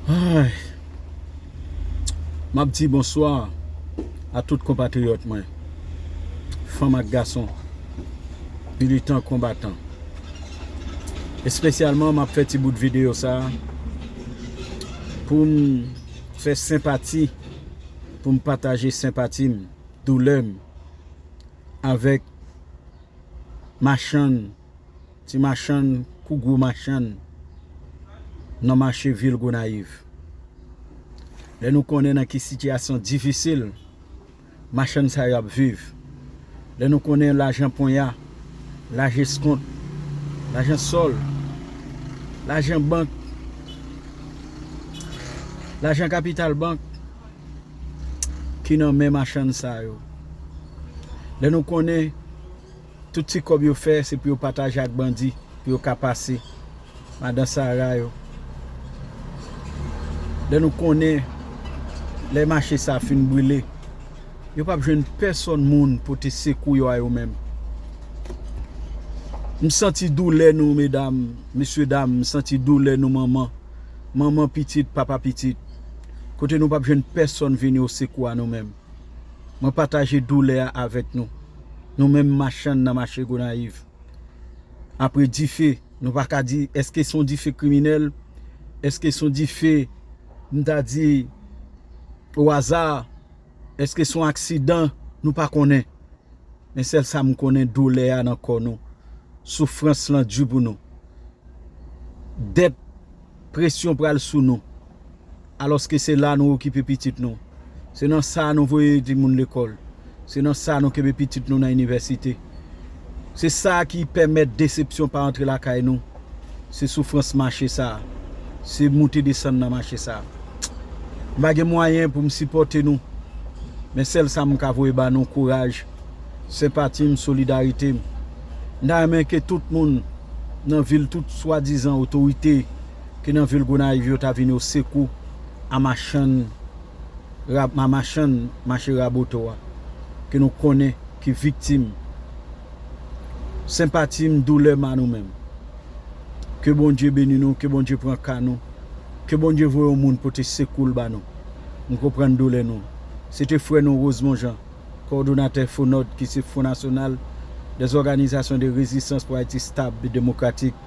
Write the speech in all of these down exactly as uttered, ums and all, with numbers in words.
Ay. M ap di bonswa a tout konpatriyòt mwen, fanm ak gason, militan, konbatan. Espesyalman, m ap fè ti bout videyo sa a pou m fè senpati, pou m pataje senpati m, doulè m avèk machann, ti machann kou gwo machann nan mache vil Gonayiv. Lè nou konnen nan ki sitiyasyon difisil machann sa yo ap viv, lè nou konnen lajan ponya, lajan eskont, lajan sòl, lajan bank, lajan Kapital Bank ki nan men machann sa yo. Lè nou konnen tout ti kòb yo fè, se pou yo pataje ak bandi, pou yo ka pase. Madan Sara yo. Lè nou konnen, lè mache sa fin brile, yo p ap jwenn pèsonn moun pote sekou yo a yo menm. M santi doulè nou, medam, mesye dam, m santi doulè nou, manman. Manman pitit, papa pitit. Kote nou p ap jwenn pèsonn vini o sekou a nou menm. Mwen pataje doulè a avèk nou. Nou menm machann nan mache Gonayiv. Apre dife, nou pa ka di èske se yon dife kriminèl, èske se yon dife, m ta di, o aza, èske se yon aksidan, nou pa konnen. Men sèl sa m konnen, doulè a nan kò nou. Soufrans lan di pou nou. Dèt, presyon pral sou nou. Alòske se la nou okipe pitit nou. Se nan sa nou voye timoun lekòl. Se nan sa nou kenbe pitit nou nan inivèsite. Se sa ki pèmèt desepsyon pa antre lakay nou. Se soufrans mache sa a. Se moute desann nan mache sa a. M pa gen mwayen pou m sipòte nou. Men sèl sa m ka voye ba nou, kouraj, senpati m, solidarite m. M ta renmen ke tout moun nan vil, tout swadizan otorite ki nan vil Gonayiv yo ta vini o sekou a machann, a machann mache Raboto a, ke nou konnen ki viktim. Senpati m, doulè m a nou menm. Ke Bondye beni nou, ke Bondye pran ka nou, ke Bondye voye yon moun pote sekou l ba nou. M konprann doulè nou. Se te frè nou Rosemond Jean, kowòdonatè FONOD, ki se Front National des Organisations de Résistance pour Haïti Stable et Démocratique,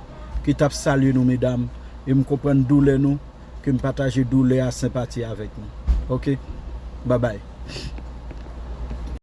ki t ap salye nou, medam, e m konprann doulè nou, ke m pataje doulè a, senpati avèk nou. Oke? Babay.